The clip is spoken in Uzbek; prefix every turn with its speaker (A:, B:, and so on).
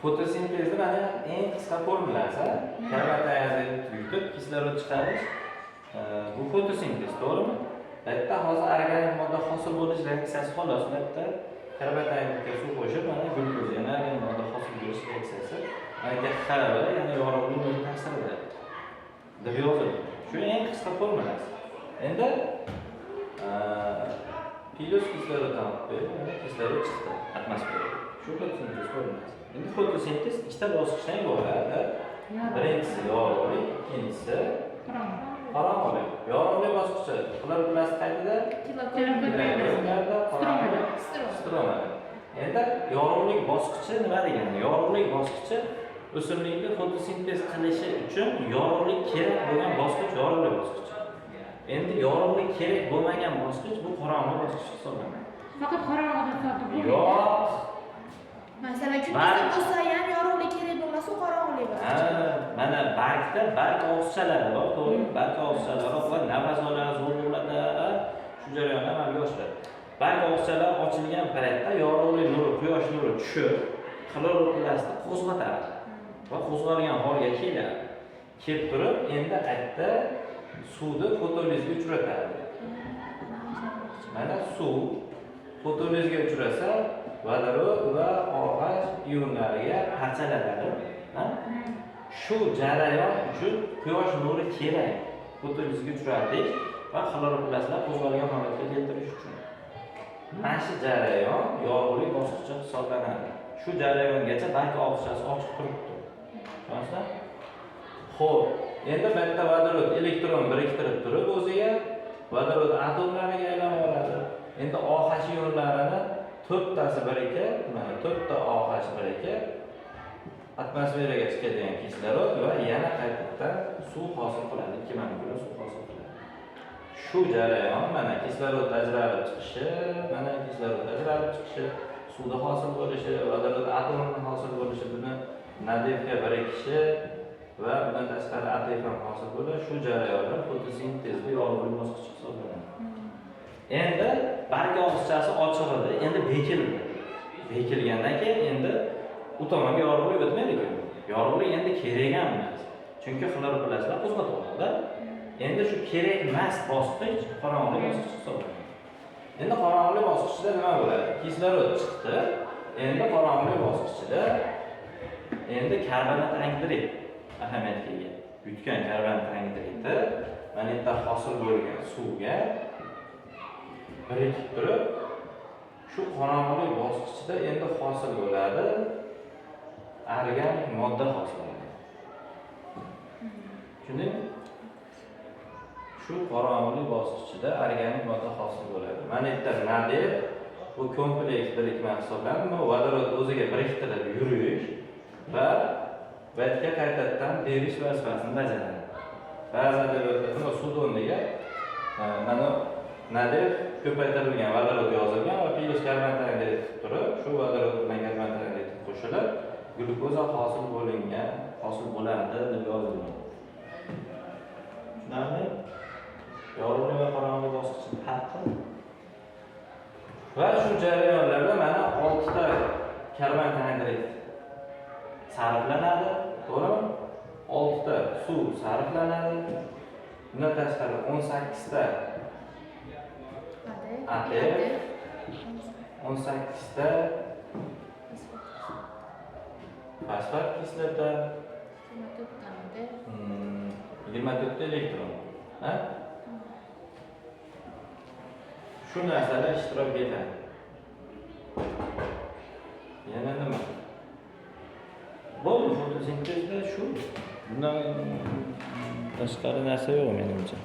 A: Fotosintezni mana eng qisqa formulasi: karbon dioksid yutib, kislorod chiqarish. Bu fotosintez, to'g'rimi? Bu yerda hozir organik modda hosil bo'lish reaksiyasi xolos. Bu yerda karbon dioksidga suv qo'shib, mana glyukoza, yana organik modda hosil bo'lish reaksiyasi. Mana H yana yorug'lik nuri ta'sirida deb yozildi. Shu eng qisqa formulasi. Endi plyus kislorod qo'yib, mana kislorod chiqdi atmosferaga. Shu fotosintez formulasi. Endi fotosintez ikkita bosqichdan iborat. Birinchisi yorug'lik, ikkinchisi qorong'ulik. Yorug'lik bosqichi xloroplast qaytida? Tilakoidlarda, qorong'ulik stromada. Endi yorug'lik bosqichi nima degani? Yorug'lik bosqichi o'simlikni fotosintez qilishi uchun yorug'lik kerak bo'lgan bosqich yorug'lik bosqichi. Endi yorug'lik kerak bo'lmagan bosqich bu qorong'u bosqich hisoblanadi.
B: Faqat qorong'uda sodir bo'lmaydi.
A: Yo'q.
C: Masalan, kunduzi bo'lsa ham yorug'lik kerak bo'lmasa, u qorong'ulik
A: Ha,
C: bosqichi.
A: Mana bargda barg og'izchalari bor, to'g'rimi? Barg og'izchalari bor, nafas oladi, zo'rg'uladi, shu jarayonni amalga oshiradi. Barg og'izchalari ochilgan paytda yorug'lik nuri, quyosh nuri tushib, xloroplastni qo'zg'atadi va qo'zg'algan holga keladi. Kelib turib, endi aytda suvni fotolizga uchratadi. Mana suv fotolizga uchrasa, vodorod va OH ionlariga parchalanadi. Ha? Shu jarayon uchun quyosh nuri kerak. Fotolizga uchratish va xloroplastlar qo'zg'algan holatga keltirish uchun. Mana shu jarayon yorug'lik bosqichi hisoblanadi. Shu jarayongacha barg og'izchasi ochiq turibdi. Tushunasizlar? Xo'p, endi bu yerda vodorod elektron biriktirib turib o'ziga vodorod atomlariga aylanib oladi. Endi OH ionlarini to'rttasi birikib, mana to'rtta OH birikib atmosferaga chiqadigan kislorod va yana qaytadan suv hosil qiladi. Ikki molekula suv hosil qiladi. Shu jarayon, mana kislorod ajralib chiqishi, mana kislorod ajralib chiqishi, suvda hosil bo'lishi, vodorod atomini hosil bo'lishi, buni NADPga birikishi va bundan tashqari ATP ham hosil bo'lishi, shu jarayonlar fotosintezda yorug'lik bosqichi hisoblanadi. Endi barg og'izchasi ochiq edi, endi bekildi. Bekilgandan keyin endi u tomonga yorug'lik o'tmaydi-ku. Yorug'lik endi kerak ham emas. Chunki xloroplastlar qo'zg'atib oldi. Endi shu kerak emas bosqich qorong'ulik bosqichi hisoblanadi. Endi qorong'ulik bosqichida nima bo'ladi? Kislorod chiqdi. Endi qorong'ulik bosqichida endi karbonat angidrid ahamiyatga ega. Yutgan karbonat angidridi mana yerda hosil bo'lgan suvga birikib turib, shu qorong'ulik bosqichida endi hosil bo'ladi, organik modda hosil bo'ladi. Tushundingmi? Shu qorong'ulik bosqichida organik modda hosil bo'ladi. Mana yerda NADF bu kompleks birikma hisoblanadi. Bu vodorod o'ziga biriktirib yurish va bu yerga qaytadan berish vazifasini bajaradi. Ba'zan deb o'tadi, suvni o'rniga mana NADF ko'paytirilgan vodorod yozilgan va plyus karbon dioksid turib, shu vodorod bilan karbon dioksid qo'shilib, glyukoza hosil bo'lingan, hosil bo'ladi deb yozilgan. Tushunarli? Yorug'lik va qorong'ulik bosqichini farqi va shu jarayonlarda mana oltita karbon dioksid sarflanadi, to'g'rimi? Oltita suv sarflanadi. Bundan tashqari 18 ta ATF, 18 ta fosfat kislota, 24 ta elektron. Ha? Shu narsalar ishtirok etadi. Yana nima? Bo'ldi, fotosintezda shu. Bundan tashqari narsa yo'q menimcha.